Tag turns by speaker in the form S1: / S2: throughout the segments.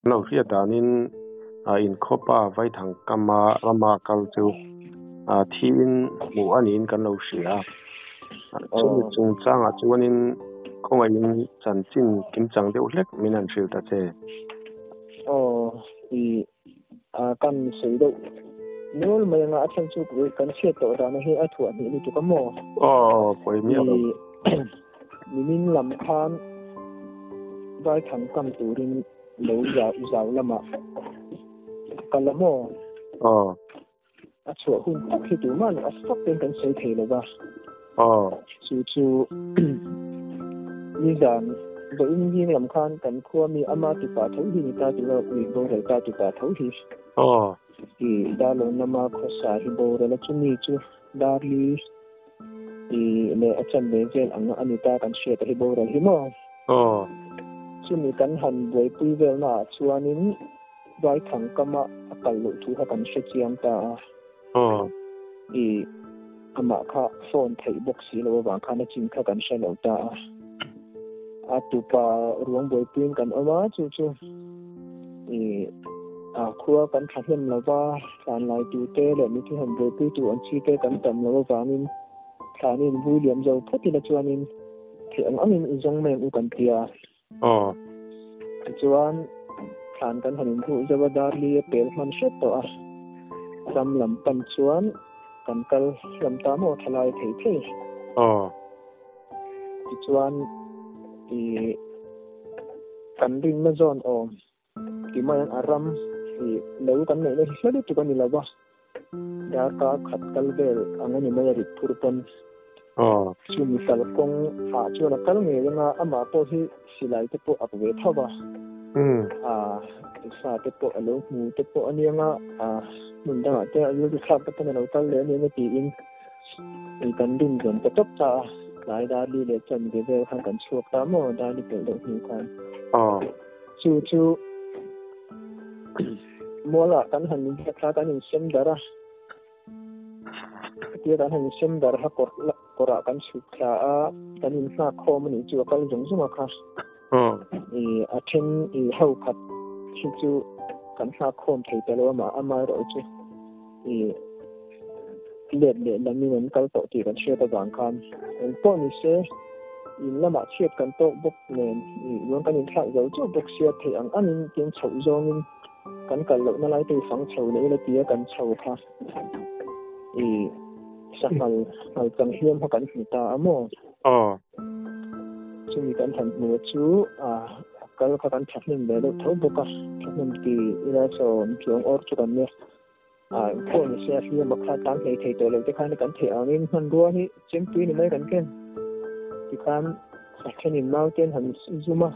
S1: Lo hriat danin inkhawpa Vaithang kama rama kal chu thiin hmuh a niin kan lo hria a. Chumi chungchangah chuanin khawngaihin chanchin kimchang deuh hlek min han hrilh ta che.
S2: Aw, i kan sawi deuh nual mai anga a chhan chu kan chhiat tawh dana hi a thuah hnih lutuk a maw?
S1: Aw, pawi miah lo.
S2: Nimin lam khan Vaithang kam turin lo zau lamah ka kal a maw?
S1: Aw.
S2: A chhuah hun tak hi tumah a fak ten kan sawi thei lo va.
S1: Aw.
S2: Chu chu nizan vawiin zing lam khan kan khua mi ama tupa tho hi ni ta tura ui boral ta tupa tho hi.
S1: Aw.
S2: I Darlawn lama khawsa hi boral a chumi chu Darli i leh a chan ve vel ang a ni ta kan hriat a hi boral hi maw?
S1: Aw.
S2: Chumi kan han buaipui velnaah chuanin Vaithang kama a kal loh thu kha kan hre chiang ta a.
S1: Aw.
S2: I amah kha phone theih bawk si lo avang khan a chin kha kan hre lo ta a. A tupa ruang buaipuiin kan awm a, chu chu i a khua kan tha hnem lo va, thlan lai tute leh mitthi han buaipui tur ang chi te kan tam lo avangin thlanin vui liam zo phawt ila chuanin theih ang angin i zawng mai ang u kan ti a.
S1: Aw.
S2: Tichuan thlan kan han inhmuh zauh a, Darli a pel hman hret tawh a, ram lam pan chuan kan kal hlawm ta maw thalai thei thei.
S1: Aw.
S2: Tichuan i kan rinna zawn awm ti mai ang a ram i lo kan neihna hi hla lutuk a ni lo va, darkar khat kal vel ang a ni mai a rit phur pawn. Chumi kalkawng ah chuan a kal ngei anga amah pawh hi silai te pawh ak ve tho va, a sa te pawh a lo hmu te pawh a ni anga a hmun dangah te a rilru thlak te pawn a lo kal leh a ni anga tiin Ei kan rin zawn ta tawp ta a, tlai Darli leh Chan ve vel khan kan chhuak ta maw, Darli pelh deuh hnu khan.
S1: Aw.
S2: Chu chu mualah kan han inbiak thla kan insem darh a, hetia kan han insem darh a kawr kawrah kan chhuk thla a, kan inhnak khawm a nih chu a kal zung zung a kha.
S1: Aw.
S2: I a then i ho khat hi chu kan hnak khawm thei ta lo a mah amaherawh chu i let leh lamin an kal tawh tih kan hriat avang khan eng pawh ni se in lamah chhiat kan tawk bawk nen ih ruang kan inthlak zo chauh bawk sia theih ang angin tin chhoh zawngin kan kal lohna lai te hi fang chho leh ila tia kan chho kha ih sanghal nghal chang hliam kha kan hmu ta a maw?
S1: Aw.
S2: Chumi kan han hmu chu a kal kha kan thahnem ve deuh tho bawk a, thahnem ti ila sawm chuang awr chu kan nia. Pawh ni se a hliam a kha tlang hlei thei tawh lo te khan kan theih angin hmanrua hi chempui ni mai kan ken. Tikhan a thenin mau ten han zum a,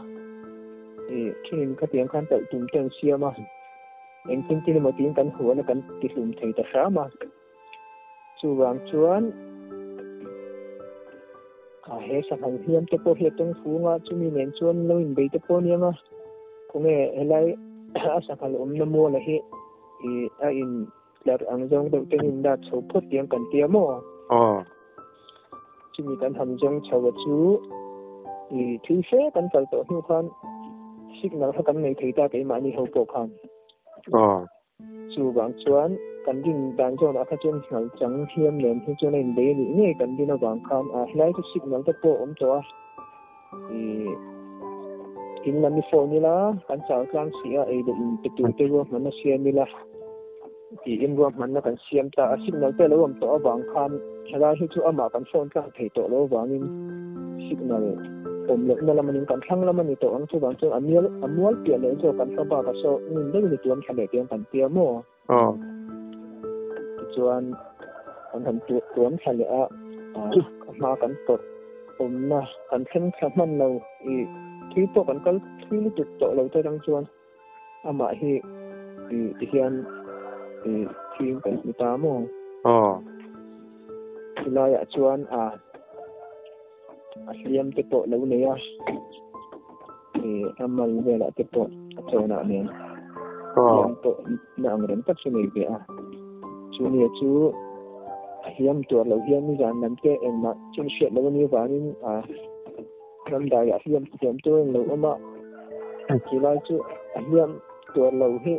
S2: ih thenin khatiang khan talh tum te an siam a, engtin tin emaw tiin kan huan a kan tihlum thei ta hram a. Chuvang chuan a he sanghal hliam te pawh hi a tawng fung a, chumi nen chuan lo inbei te pawh a nia nga, khawnge helai a sanghal awmna muala hi I a in tlar ang zawng deuh ten in dat chho phawt tiang kan tia maw?
S1: Aw.
S2: Chumi kan han zawng chho a chu i thil hre kan kal tawh hnu khan signal kha kan nei thei ta keimahni ho pawh khan.
S1: Aw.
S2: Chuvang chuan kan rin dan zawnah kha chuan hngal chang hliam nen hi chuan a inbei a nih ngei kan rin avang khan a helai chu signal te pawh a awm tawh a. I in lam i phone ila kan chau tlang si a ei leh in pe tur te ruahmanna siam ila tiin ruahmanna kan siam ta a signal te a lo awm tawh avang khan helai hi chu amah kan phone tlang thei tawh lo avangin signal awm lohna lam anin kan thlang lam a ni tawh ang chuvang chuan a mial a mual piah leh zawk kan hla bakah saw ngun deuhin i tuam thla leh tiang kan tia maw?
S1: Aw.
S2: Tichuan kan han tuam thla leh a, a hma kan tawrh awmna kan thleng thla hman lo i thui pawh kan kal thui lutuk tawh lo te atang chuan amah hi i tihian i thing kan hmu ta maw?
S1: Aw.
S2: Chulaiah chuan a a hliam te pawh lo nei a, i a mal velah te pawh a chawnah nen hliam pawh na ang reng tak chu nei ve a. Chu nia chu a hliam tuar lo hian nizan lam te engmah chin hriat lo a nih avangin a ramdaiah hliam hliam tur a ni lo awm a, chulai chu a hliam. Tuar lo hi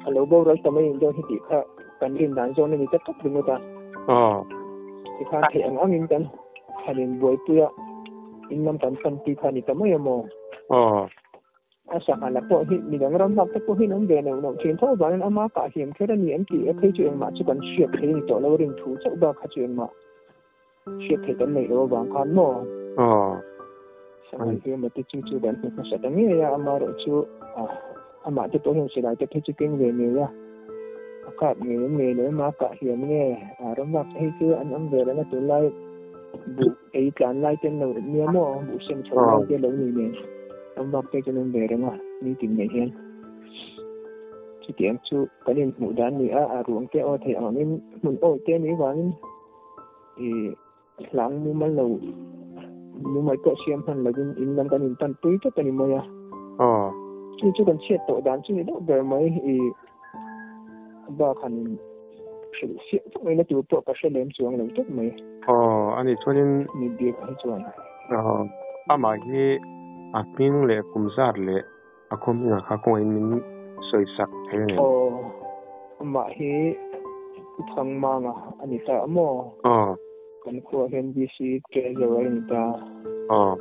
S2: a lo boral ta mai dawn hi tih kha kan rin dan zawn a ni ta tawp ringawt a. Tikhan theih ang angin kan han inbuaipui a, in lam kan panpui kha a ni ta mai a maw? A sangha la pawh hi midang ram vak te pawh hi an awm ve neuh neuh thin tho avangin ama kah hiam kher a ni an tih a phei chu engmah chu kan hriat thei a ni tawh lo a rin thu chauh bak kha chu engmah hriat theih kan neih loh avang khan maw? Sangha hiam a te chu chu kan hmu hmasa ta ngei a, amaherawh chu amah te pawh hian silai te phei chu keng ve ngei a, a kap ngei em ngei lo ema a kah hiam nge ram vak te hei chu an awm ve reng a tunlai buh ei tlan lai te an lo nia maw buh sem chho lai te lo ni nen ram vak te chu an awm ve reng a ni tin mai hian chutiang chu kan inhmuh dan ni a a ruang te aw theih angin hmun awi te ni vangin ih hlang mumal lo mumal pawh siam hman lovin in lam kan inpan pui tawp a ni mai a chu chu kan chhiat tawh dan chu ni deuh ber mai ih bak han hrilh fiah vak mai na tur pawh ka hre lem chuang lo tawp mai.
S1: Aw, ani chuanin
S2: mi bik hi chuan.
S1: Aw, amah hi a hming leh kum zat leh a khaw hmingah kha kawngaihin min sawi sak thei a ngem?
S2: Aw, amah hi Pu Thangmanga a ni ta a maw?
S1: Aw.
S2: Kan khuaah hian DC Treasurer a ni ta.
S1: Aw.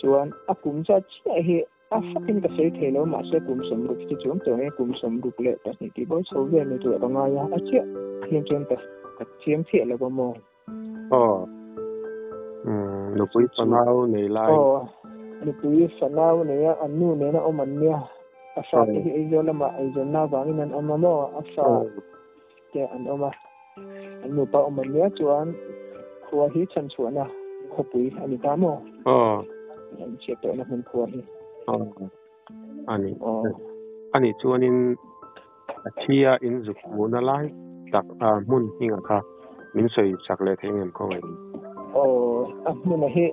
S2: Chuan a kum zat chiah hi A fakin ka sawi thei lo, mahse kum 60 chu chuang tawh nge kum 62 tih bo chho vel ni tur ka ngai a, a chiah hian chuan ka ka chiang chiah lo va maw?
S1: Aw, nupui fanau nei lai.
S2: Aw, nupui fanau nei a, an nu nena awm an nia, a fa te hi Aizawl lamah eizawnna avangin an awm a maw, a fa te an awm a, an nupa awm an nia chuan khua hi chhanchhuahna khawpui a ni ta maw?
S1: Aw.
S2: An chhiat tawhna hmun khua hi.
S1: Aw. Ani. Aw. Ani chuanin a thia in zuk hmuhna lai tak a hmun hmingah kha min sawi sak leh thei ngem khaw ngaiin.
S2: Aw, a hmuna hi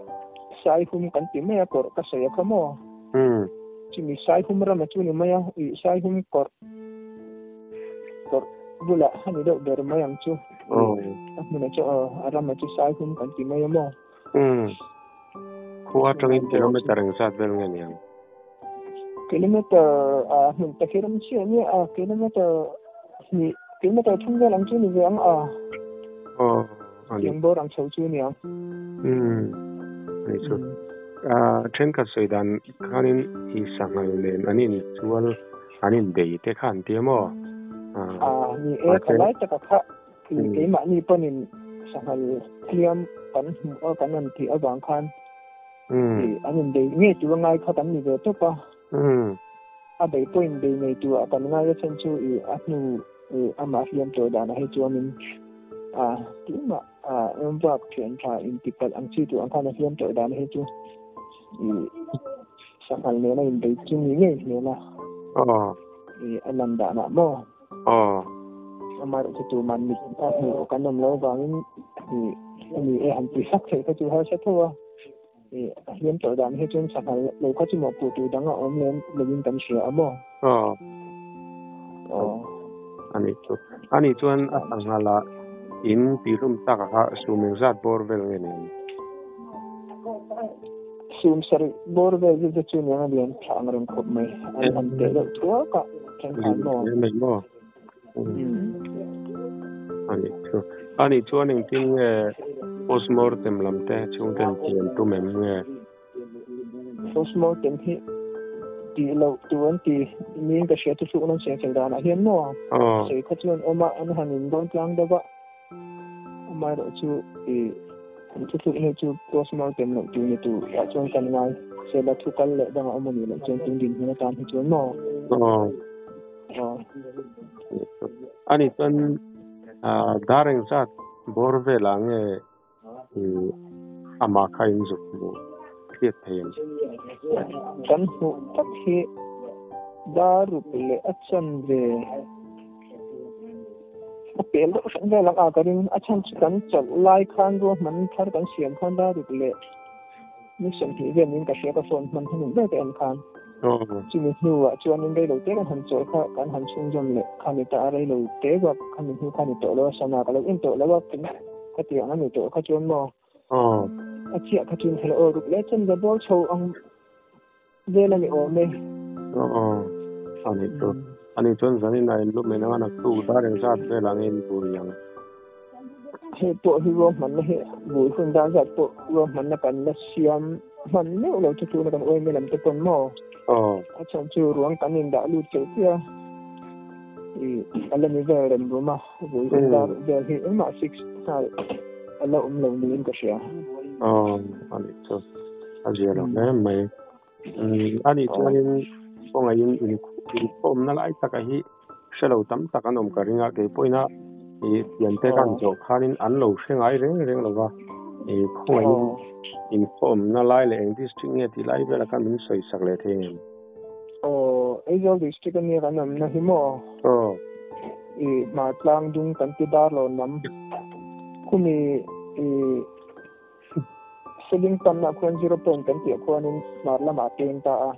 S2: Saihum kan ti mai a kawrh ka sawi a kha maw?
S1: Umm.
S2: Chumi Saihum rama chu ni mai a, ih Saihum kawrh. Kawrh bulah a ni deuh ber mai ang chu. A hmunah chu a ramah chu Saihum kan ti mai a maw?
S1: Umm. Khua atangin kilometer engzat vel nge ni ang?
S2: Kilometer a hmun tak hi ram chiah nia a kilometer hnih kilometer thum vel ang chu ni ve ang a.
S1: Aw a ni.
S2: Tiang bawr ang chho chu ni ang.
S1: Umm. Ani chu. A thenkhat sawi dan khanin i sanghal nen an inchual An inbei te kha an ti a maw?
S2: Aa, ni e, kha lai taka kha keimahni pawhin sanghal hliam kan hmuh a kan rawn tih avang khan an inbei ngei tur a ngai kha kan ni ve tawp a. A bei pawh inbei ngei turah kan ngai a chhan chu i a hnu amah hliam tawh danah hi chuanin aa tumah aa ramvak thian tha intipalh ang chi tur ang khan a hliam tawh danah hi chu i Sanghal nena inbei chu ni ngei hmel a.
S1: Aw.
S2: I a lan danah maw?
S1: Aw.
S2: Amaherawh chu tuman mit a hmuh kan awm loh avangin i a ni e han ti sak theih kha chu harsa tho a. I a hliam tawh dan hi chuan sanghal lo kha chu mawhpuh tur dang a awm lem lovin kan hria a maw?
S1: Aw.
S2: Aw.
S1: Ani chu. Ani chuan a sanghal ah in tihhlum tak a kha sum engzat bawr vel nge ni ang?
S2: Sum sarih bawr vel zet zet chu niang a lian thla ang reng khawp mai. An han teh deuh thuak a, thenkhan maw?
S1: Mai maw? Ani chu. Ani chuan engtin nge postmortem lam te chhungten tih an tum em nge?
S2: Postmortem hi tih loh tur an ti niin ka hria chu hluk nan siam fel danah hian maw? Sawi kha chuan awm a, an han indawn tlang deuh a. Amaherawh chu i an thuthluk hnu chu postmortem loh tur ni tur ah chuan kan ngai sela thu kal leh dangah awm a nih loh chuan tun dinhmun atan hi chuan maw?
S1: Aw.
S2: Aw.
S1: Ani chuan dar engzat bawr velah nge i amah kha in zuk hmuh hriat thei em?
S2: Kan hmuh tak hi dar ruk leh a chan ve. A pel deuh hran vel ang a ka ring. A chhan chu kan chawlh lai khan ruahman thar kan siam khan dar ruk leh ni 20 vel niin ka hria ka phone hman hnu ber ka en khan. Chumi hnuah chuanin reilo te kan han chawlh kha kan han chhunzawm leh kha ni ta a reilo te bak khami hnu kha ni tawh lo a sana ka lo en tawh lo a ka ti ang a ni tawh kha chuan maw a chiah kha chuan thil aw ruk leh chuan ka bawr chho ang vel a ni awm e.
S1: Ani chu. Ani chuan zanin a inlu mai nanga naktuk dar engzat velah nge in vui ang?
S2: Hei pawh hi ruahmanna hi vui hun dar zat pawh ruahmanna kan la siam hman meuh lo chu tuna kan uaime lam te pawn maw?
S1: Aw.
S2: A chhan chu ruang kan indah lut cheu chiah a, ih a la ni vel rem rum a, vui hun dar vel hi engmah fix nghal a la awm lo niin ka hria.
S1: Aw, ani chu a zia lo hle mai. Ani chuanin kawngaihin inkhawmna lai taka hi hre lo tam tak an awm ka ring a, kei pawhin a ih piante ka han zawh khanin an lo hre ngai reng reng lo va, ih khawngaihin inkhawmna lai leh eng district nge tih lai velah khan min sawi sak leh thei ngem?
S2: Aw, Aizawl district ania kan awmna hi maw?
S1: Aw.
S2: Ih Hmartlang dung kan ti dar lo nam khumi ih Seling tamna khuan zero point kan tih khuanin hmar lamah a peng ta a.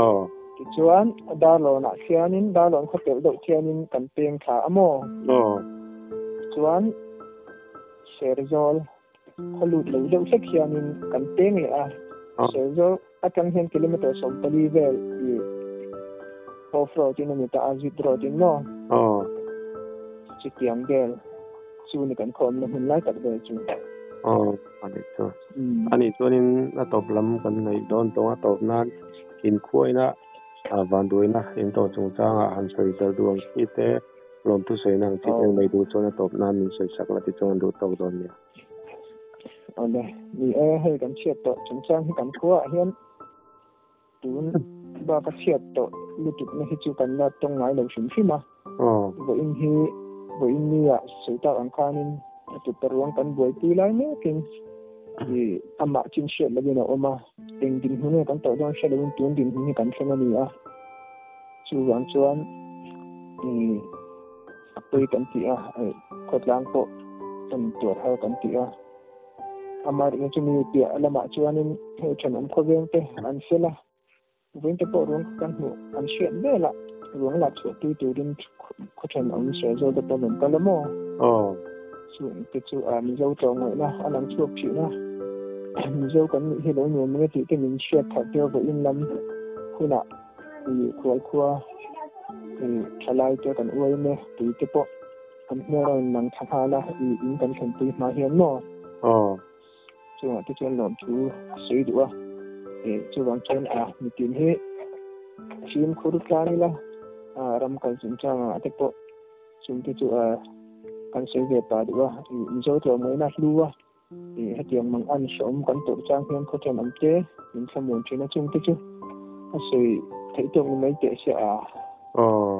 S1: Aw.
S2: Tichuan Darlawnah khianin Darlawn khaw telh deuh khianin kan peng thla a maw?
S1: Aw.
S2: Chuan Serzawl khaw lut lo deuh hlek hianin kan peng leh a.
S1: Aw.
S2: Serzawl atang hian kilometer 14 vel i off road in a ni ta a, zip road in maw?
S1: Aw.
S2: Chutiang vel chu ni kan khawmna hmun lai tak vel chu.
S1: Aw, ani chu. Ani chuanin a tawp lam kan neih dawn tawng a tawp nan inkhuaina vanduaina in tawh chungchangah han sawi zel duh ang chi te, lawmthu sawina ang chi te nei duh chuan a tawp nan min sawi sak la ti chuan an duh tawk dawn nia.
S2: Awle, ni e, hei kan chhiat tawh chungchang hi kan khuaah hian tun bak a chhiat tawh lutukna hi chu kan la tawng ngai lo hrim hrim a. Vawiin hi vawiin nia sawi tak ang khanin a tupa ruang kan buaipui lai mekin ih amah chin hriat lovin a awm a, eng dinhmun nge kan tawh dawn hre lovin tun dinhmun hi kan thleng a ni a. Chuvang chuan ih a pawi kan ti a, khawtlang pawh kan tuar har kan ti a. Amaherawhchu chumi piah lamah chuanin hei thenawm khawveng te an fel a, vawiin te pawh ruang kan hmuh an hriat velah ruang lak chhuah pui turin khaw thenawm Serzawl te pawh an rawn kal a maw?
S1: Aw.
S2: Chung te chu a Mizo tlawmngaihna a lang chhuak thin a, Mizo kan nih hi lo nuam eng e tih te min hriat khalh tir vawiin lam hunah ih khualkhua ih thalai te kan uai em e tui te pawh Kan hmel a rawn lang tha nghal a, i in kan thlenpui hma hian maw?
S1: Aw.
S2: Chungah te chuan lawmthu a sawi duh a, e chuvang chuan a mitin hi fimkhur tlang ila, a ram kal chungchangah te pawh chung te chu a kan sawi ve pah duh a, i Mizo tlawmngaihna a hlu a, i hetiang mang an hreawm kan tawrh chang hian khawthen awm te min thlamuan thin a, chung te chu a sawi theih tawk ni mai teh sia a.
S1: Aw,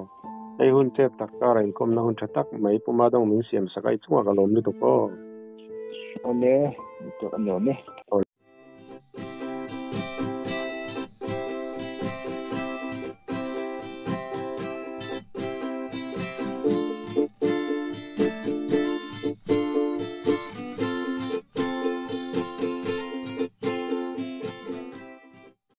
S1: hei hun chep tak kara inkawmna hun tha tak mai Puma dawng min siam sak a, i chungah ka lawm lutuk aw.
S2: Awle, ni tawh a nuam e.
S1: Awle.